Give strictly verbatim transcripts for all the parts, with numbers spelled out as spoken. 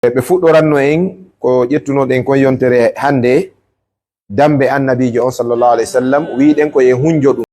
Ɓe fuɗɗoranno en ko ƴettunoɗen kon yontere hannde, dambe Annabiijo on, sallallahu alayhi wa sallam, wi'uɗen ko en hunjo ɗum.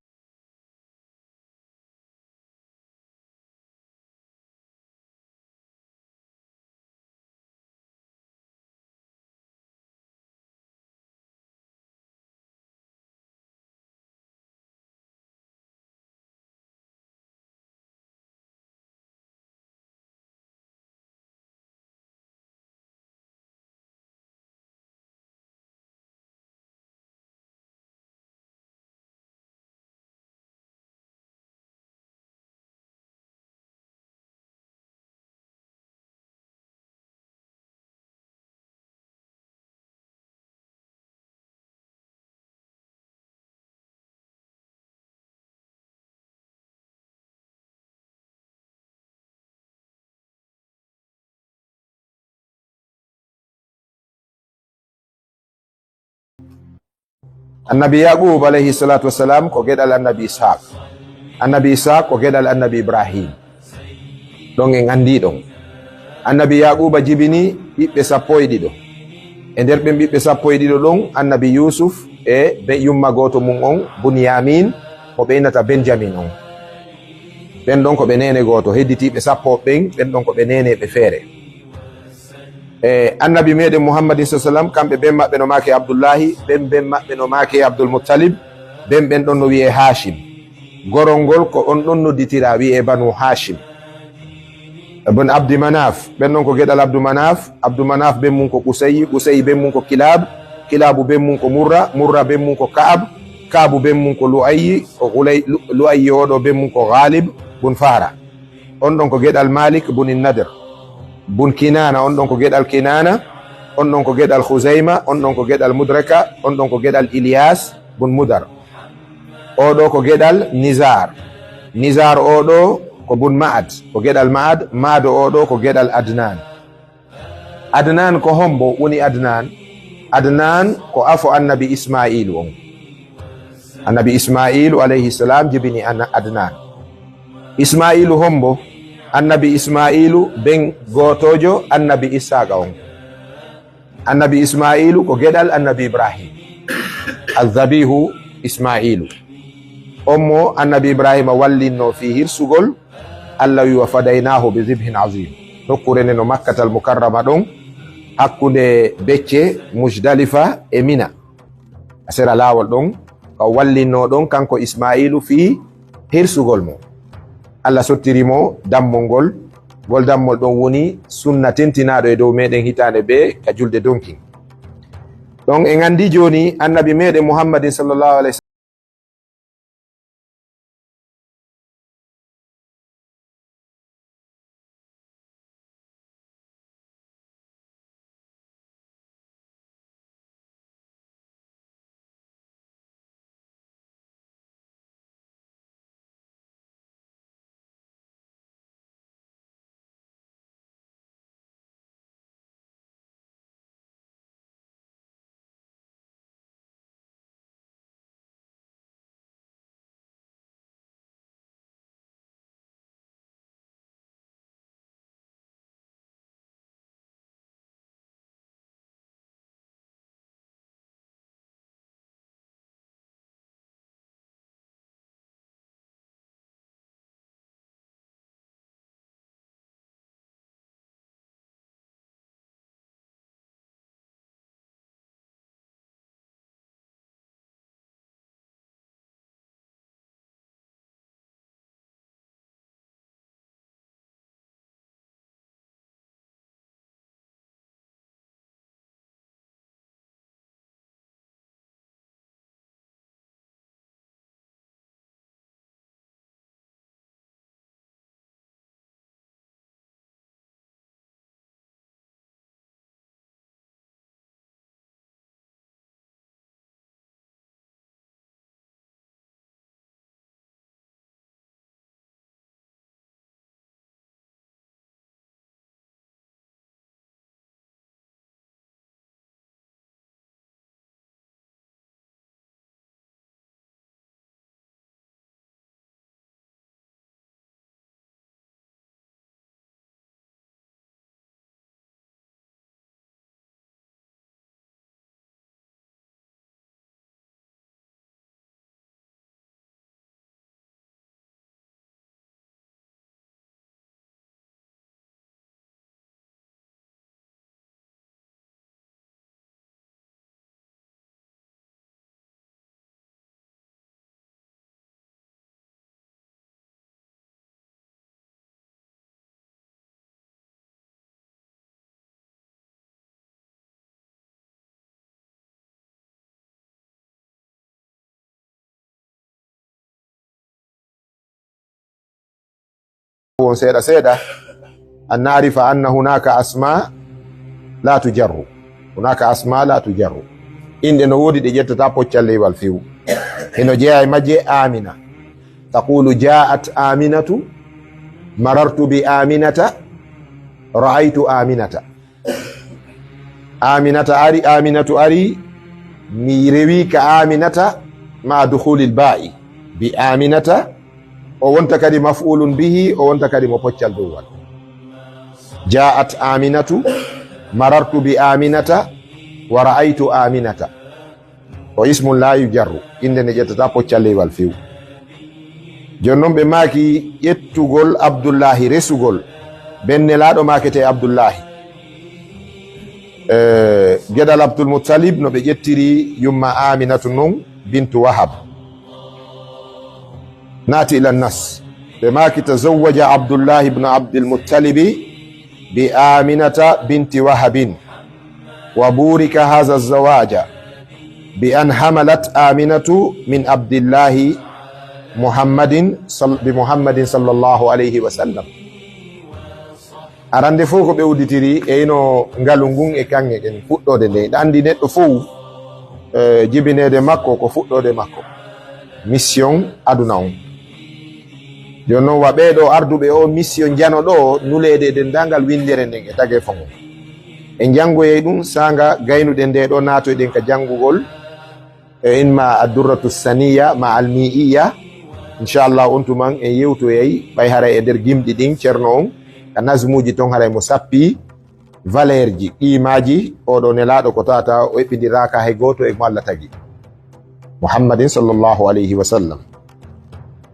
Annabi Yaquub, alayhi salaatu wassalaam, ko geɗal Annabi Ishaaq. Annabi Ishaaq ko geɗal Annabi Ibrahim. Ɗon en anndii ɗon. Annabi Yaquuba jibini ɓiɓɓe sappo e ɗiɗo. E nder ɓen ɓiɓɓe sappo e ɗiɗo ɗon, Annabi Yuusuf e be yumma gooto mum on, Bunyamin, mo ɓe innata Benjamin on. Ɓen ɗon ko ɓe neene gooto. Hedditiiɓe sappo ɓen, ɓen ɗon ko ɓe neeneeɓe feere. E Annabi meɗen Muhammadin, sallallahu alayhi wa sallam, kamɓe ben maɓɓe no maake Abdullahi, ben ben maɓɓe no maake Abdul Muttalib, ben ɓen ɗon no wi'ee Haashim. Gorol ngol ko on ɗon nodditiraa, wi'ee Banu Haashim. Bun Abdi Manaf, ɓen ɗon ko geɗal Abdu Manaf. Abdu Manaf ben mum ko Qusay, Qusay ben mum ko Kilab, Kilabu ben mum ko Murra, Murra ben mum ko Ka'ab, Ka'abu ben mum ko Lu'ayyi, ko Ulay-, Lu-, Lu'ayyi oo ɗoo ben mum ko Ghalib bun Fahra. On ɗon ko geɗal Malik bun Nadr, bun Kinaana, on ɗon ko geɗal Kinaana, on ɗon ko geɗal Khuzayma, on ɗon ko geɗal Mudraka, on ɗon ko geɗal Ilyas bun Mudar. Oo ɗoo ko geɗal Nizar. Nizar oo ɗoo ko bun Ma'ad, ko geɗal Ma'ad. Ma'ad oo ɗoo ko geɗal Adnan. Adnan ko hombo woni Adnan? Adnan ko afo Annabi Ismaa'iilu on. Annabi Ismaa'iilu, alayhi salaam, jibini Ana-, Adnan. Ismaa'iilu hombo? Annabi Ismaa'iilu, ben gootoojo Annabi Ishaaqa on. Annabi Ismaa'iilu ko geɗal Annabi Ibrahim. Azzabiihu Ismaa'iilu. On mo Annabi Ibrahima wallinnoo fii hirsugol, Alla wi'i, "Wa fadaynaahu bi zibhin azim." Nokkuure nden no Makkatal Mukarrama ɗon, hakkunde becce Muzdalifa e Mina. A sera laawol ɗon, ka o wallinnoo ɗon kanko Ismaa'iilu fii hirsugol mo. Alla sottiri mo dammol ngol. Ngol dammol ɗon woni sunna tentinaaɗo e dow meɗen hitaande bee ka julde donkin. Ɗon en anndi jooni Annabi meɗen Muhammadin, sallallahu alayhi wa sallam, Won seeɗa seeɗa, an na'rifa anna hunaka asma la tujarru. Hunaka asma la tujarru. Inɗe no woodi ɗe ƴettataa poccal leywal few. Hino jeyaa e majje Amina. Taqulu, "Ja'at Aminatu, marartu bi Aminata, ra'aytu Aminata." Aminata ari, Aminatu ari, mi rewi ka Aminata ma dukhulil ba'i. Bi Aminata, o wonta kadi maf'ulun bihi, o wonta kadi mo poccal dowwal. Ja'at Aminatu, marartu bi Aminata, wa ra'aytu Aminata. O ismun la yujarru, innde nde ƴettataa poccal leywal few. Jooni non ɓe maaki ƴettugol Abdullahi, resugol. Ben Nelaaɗo maakete Abdullahi. Eh, geɗal Abdul Muttalib no ɓe ƴettiri yumma Aminatu non, bintu Wahab. Naati ila nas. Ɓe maaki, "Tazawwaja Abdullahi ibn Abdul Muttalibi bi Aminata binti Wahabin. Wa burika haza zawaja bi an hamalat Aminatu min Abdillahi Muhammadin sal-, bi Muhammadin sallallahu alayhi wa sallam." Arande fow ko ɓe udditiri e ino ngalu ngun e kaŋŋe ɗen fuɗɗoode nden. Ɗa anndi neɗɗo fow, eh, jibineede makko ko fuɗɗoode makko. Mission aduna on. Jooni non wa ɓee ɗoo arduɓe o mission jano ɗoo nuleede e denndaangal winndere nden e tageefo ngon. En janngoyay ɗum saanga gaynuɗen ndee ɗoo naatoyɗen ka janngugol e imma Addurratu Saniya ma Almiiya. Inchallah, on tuman en yewtoyay, ɓay haray e nder gimɗi ɗin, Ceerno on, ka nazmuuji ton haray mo sappi valeur ji, qiimaaji, oo ɗoo Nelaaɗo ko tawata o eɓɓindiraaka hay gooto e mo Alla tagi. Muhammadin sallallahu alayhi wa sallam.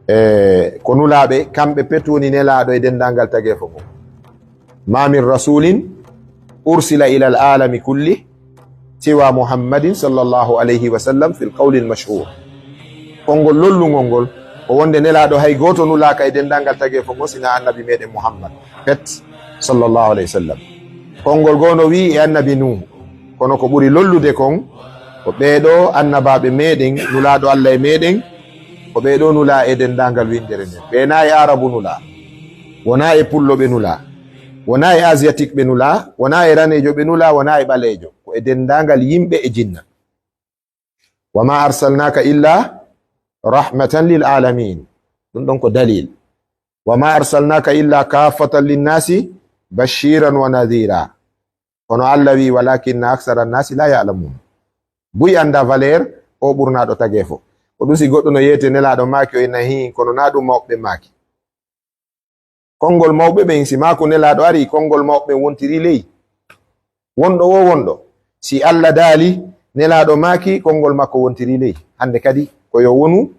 E ko Nulaaɓe, kamɓe pet woni Nelaaɗo e denndaangal tageefo ngon. Ma min rasulin ursila ila al alami kulli siwa Muhammadin sallallahu alayhi wa sallam fil qawli al mashhur. Konngol lollungol ngol ko wonde Nelaaɗo hay gooto nulaaka e denndaangal tageefo ngo sina Annabi meɗen Muhammad pet sallallahu alayhi wa sallam. Konngol goo no wi'i e Annabi Nuhu, kono ko ɓuri lollude kon ko ɓee ɗoo Annabaaɓe meɗen, Nulaaɗo Alla e meɗen, ko ɓee ɗoo nulaa e denndaangal winndere nden. Ɓe na e Aarabu nulaa, wonaa e Pullo ɓe nulaa, wonaa e Asiatique ɓe nulaa, wonaa e raneejo ɓe nulaa, wonaa e ɓaleejo. Ko e denndaangal yimɓe e jinna. "Wa ma arsalnaka illa rahmatan lil alamin." Ɗum ɗon ko dalil. "Wa ma arsalnaka illa kaffatan linnasi bashiran wa nadhira." Kono Alla wi'i, "Walakinna aksara nasi la ya'lamun." Buy annda valeur o ɓurnaaɗo tageefo. Ko ɗum si goɗɗo no yeete Nelaaɗo maaki, o inna hii, kono na ɗum mawɓe maaki. Konngol mawɓe ɓen, si maaku Nelaaɗo ari, konngol mawɓe ɓen wontiri ley. Wonɗo wo wonɗo, si Alla daali, Nelaaɗo maaki, konngol makko wontiri ley. Hannde kadi, ko yo wonu,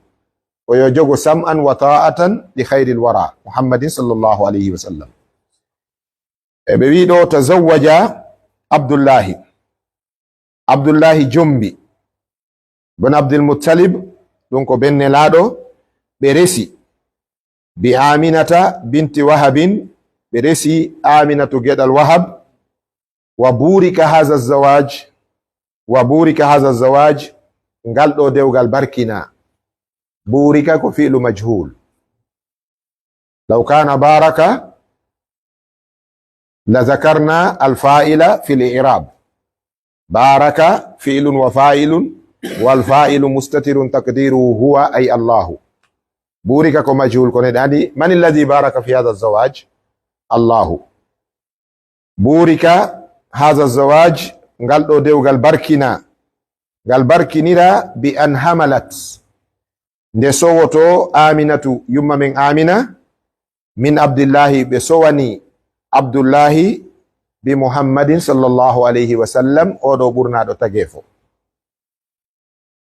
ko yo jogo sam'an wa ta'atan li khayril wara, Muhammadin sallallahu alayhi wa sallam. E ɓe wi'i ɗoo, "Tazawwaja Abdullahi." Abdullahi jombi. Bon Abdul Muttalib, ɗum ko ben Nelaaɗo, ɓe resi. Bi Aminata binti Wahabin, ɓe resi Aminatu geɗal Wahab. Wa burika haza zawaj, wa burika haza zawaj, ngal ɗoo dewgal barkina. Burika ko fi'lu majhul. Law kana baraka, la zakarna al fa'ila fil i'rab. Baraka fi'lun wa fa'ilun, wal fa'ilu mustatirun taqdiruhu huwa, ay Allahu. Burika ko majhul, kono eɗen andi, man alladhi baraka fi hadha zawaj? Allahu. Burika hadha zawaj, ngal ɗoo dewgal barkina. Ngal barkinira bi an hamalat. Nde sowoto Aminatu, yumma men Amina, min Abdillahi, ɓe sowani Abdullahi bi Muhammadin sallallahu alayhi wa sallam, oo ɗoo ɓurnaaɗo tageefo.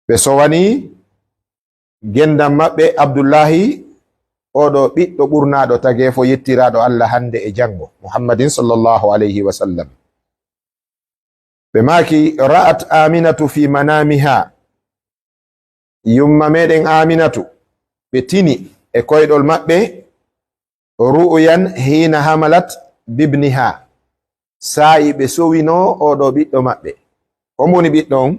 Ɓe sowani genndam maɓɓe Abdullahi, oo ɗoo ɓiɗɗo ɓurnaaɗo tageefo yettiraaɗo Alla hannde e janngo, Muhammadin sallallahu alayhi wa sallam. Ɓe maaki, "Ra'at Aminatu fi manamiha." Yumma meɗen Aminatu, ɓe tini e koyɗol maɓɓe, ru'uyan hina hamalat bibniha. Saa'i ɓe sowinoo oo ɗoo ɓiɗɗo maɓɓe. Ko woni ɓiɗɗo on?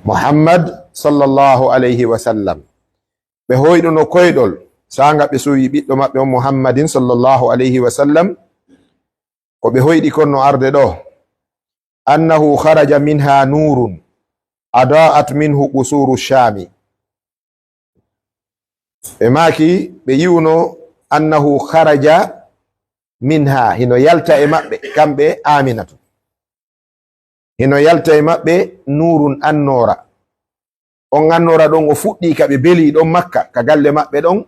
Muhammad sallallahu alayhi wa sallam. Ɓe hoyɗuno koyɗol, saanga ɓe sowi ɓiɗɗo maɓɓe on Muhammadin sallallahu alayhi wa sallam, ko ɓe hoyɗi kon no arde ɗoo, "Annahu kharaja minha nurun adaa'at minhu qusuru Shami." Ɓe maaki, ɓe yi'uno, "Annahu kharaja minha", hino yalta e maɓɓe, kamɓe Aminatu. Hino yalta e maɓɓe nuurun annoora. On annoora ɗon o fuɗɗii ka ɓe belii ɗon Makka, ka galle maɓɓe ɗon.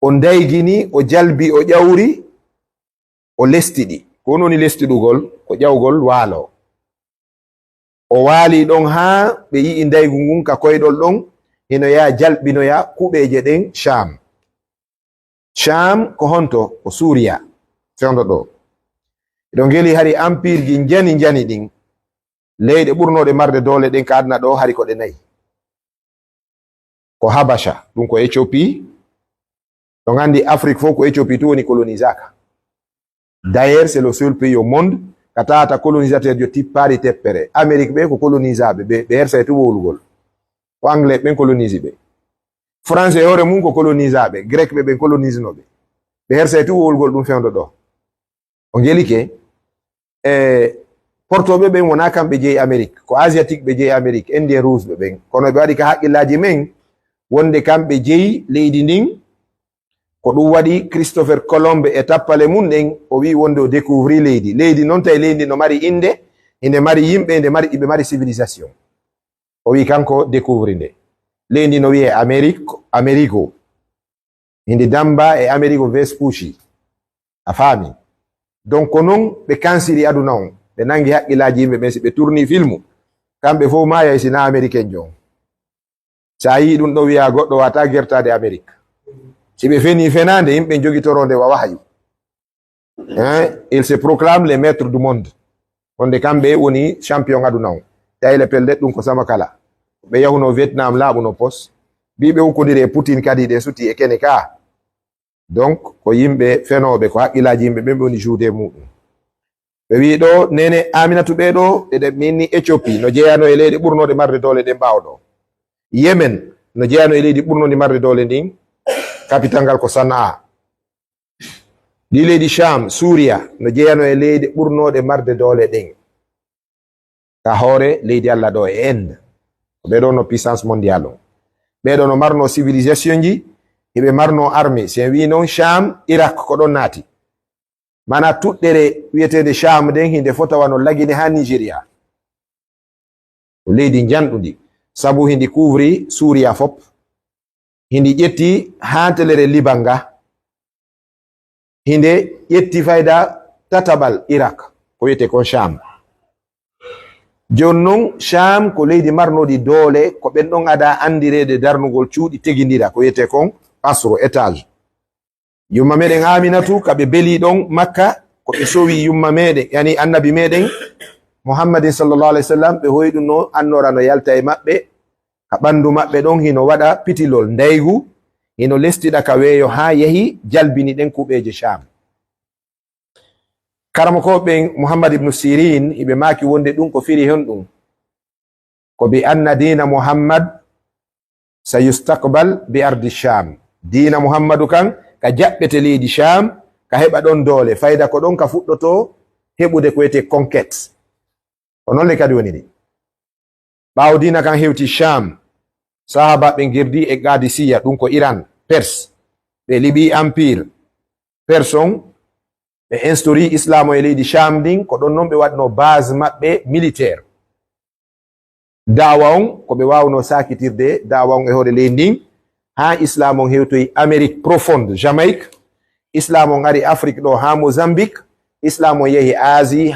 O ndaygini, o jalbi, o ƴawri, o lestidi. Ko honɗun woni lestidugol? Ko ƴawgol waaloo. O waalii ɗon haa ɓe yi'i ndaygu ngun ka koyɗol ɗon, hino yaha jalbinoya kuɓeeje ɗen Sham. Sham ko honto? Ko Suuriya, fewndo ɗoo. Hiɗon geli hari ampirji njani njani ɗin, leyɗe ɓurnooɗe marde doole ɗen ka aduna ɗoo hari ko ɗe nayi. Ko Habasha, ɗun ko Ethiopie. Hiɗon anndi Afrique fof ko Ethiopie tun woni colonisaaka. D'ailleurs, c'est le seul pays au monde ka tawata colonisateur jo tippaali teppere. Amérique ɓe ko colonisaaɓe, ɓe, ɓe hersay tun wowlugol. Ko Anglais ɓen colonise ɓe. Français e hoore mun ko colonisaaɓe, Grec ɓe ɓen colonise no ɓe. Ɓe hersay tun wowlugol ɗun fewndo ɗoo. O gelike, e portooɓe ɓen wonaa kamɓe jeyi Amérique, ko Asiatique ɓe jeyi Amérique, Indien rouge ɓe ɓen. Kono ɓe waɗi ka haqqillaaji men wonde kamɓe jeyi leydi ndin. Ko ɗun waɗi Christopher Colomb e tappale mun ɗen, o wi'i wonde o découvri leydi. Leydi non tawi leydi no mari innde, hinde mari yimɓe, hinde mari, hiɓe mari civilisation. O wi'i kanko découvri nde. Leydi no wi'ee Amérique, Amerigo. Hindi damba e Amerigo Vespucci. A faami? Donc ko non ɓe kansiri aduna on. Ɓe nangi haqqillaaji yimɓe ɓen, si ɓe tourni filmu, kamɓe fof maayay si na Américain jo on. Si a yi'i ɗun ɗon wi'a goɗɗo wata gertaade Amérique. Si ɓe feni fenaande, yimɓe jogitoro nde wa wahayu. Hein? Ils se proclament les maîtres du monde. Wonde kamɓe woni champion aduna on. Tayle pelle ɗun ko sama kala. Ɓe yahuno Vietnam laaɓuno pos. Ɓe ukkodiri e Poutine kadi ɗen suti e kene ka. Donc, ko yimɓe fenooɓe, ko haqqillaaji yimɓe ɓen ɓe woni joude muɗum. Ɓe wi'i ɗoo, nene Aminatu ɓee ɗoo, eɗen minni Éthiopie, no jeyano e leyɗe ɓurnooɗe marde doole ɗen ɓaawo ɗoo. Yemen, no jeyano e leydi ɓurnoondi marde doole ndin, kapital ngal ko Sana'a. Ɗi leydi Sham, Suuriya, no jeyano e leyɗe ɓurnooɗe marde doole ɗen. Ka hoore leydi Alla ɗoo e Inde. Ko ɓee ɗoo no puissance mondiale on. Ɓee ɗoo no marno civilisation ji, hiɓe marno armée. Si en wi'i non Sham, Irak ko ɗon naati. Maanaa tuɗɗere wi'eteende Sham nden, hinde fota wano Lagine haa Nigeria. Ko leydi njanɗundi, sabu hindi couvri Suuriya fop. Hindi ƴetti hantelere Liban nga. Hinde ƴetti fayda tataɓal Irak, ko wi'etee kon Sham. Jooni non, Sham ko leydi marnooɗi doole, ko ɓen ɗon ada anndireede darnugol cuuɗi tegindira, ko wi'etee kon qasru, étage. Yumma meɗen Aminatu, ka ɓe beli ɗon Makka, ko ɓe sowi yumma meɗen, yani Annabi meɗen Muhammadin sallallahu alaihi wasallam, ɓe hoyɗuno annoora no yalta e maɓɓe, ka ɓandu maɓɓe ɗon hino waɗa pitilol ndaygu, hino lestiɗa ka weeyo haa yahi jalbini ɗen kuɓeeje Sham. Karamokooɓe ɓen, Muhammad ibnu Sirin, hiɓe maaki wonde ɗun ko firi honɗun? Ko bi anna diina Muhammad sa yustaqbal bi ardi Sham. Diina Muhammadu kan ka jaɓɓete leydi Sham, ka heɓa ɗon doole. Fayda ko ɗon ka fuɗɗotoo heɓude ko wi'etee conquête. Ko non le kadi woniri. Ɓaawo diina kan hewti Sham, sahaabaaɓe ngirdi e Qadisiyya, ɗun ko Iran, Perse. Ɓe liɓi empire Perse on, ɓe instauri Islam on e leydi Sham ndin, ko ɗon non ɓe waɗno base maɓɓe militaire. Da'wa on, ko ɓe waawno saakitirde da'wa on e hoore leydi ndin, haa Islam on hewtoyi Amérique profonde, Jamaïque. Islam on ari Afrique ɗoo haa Mozambique. Islam on yehi Asie,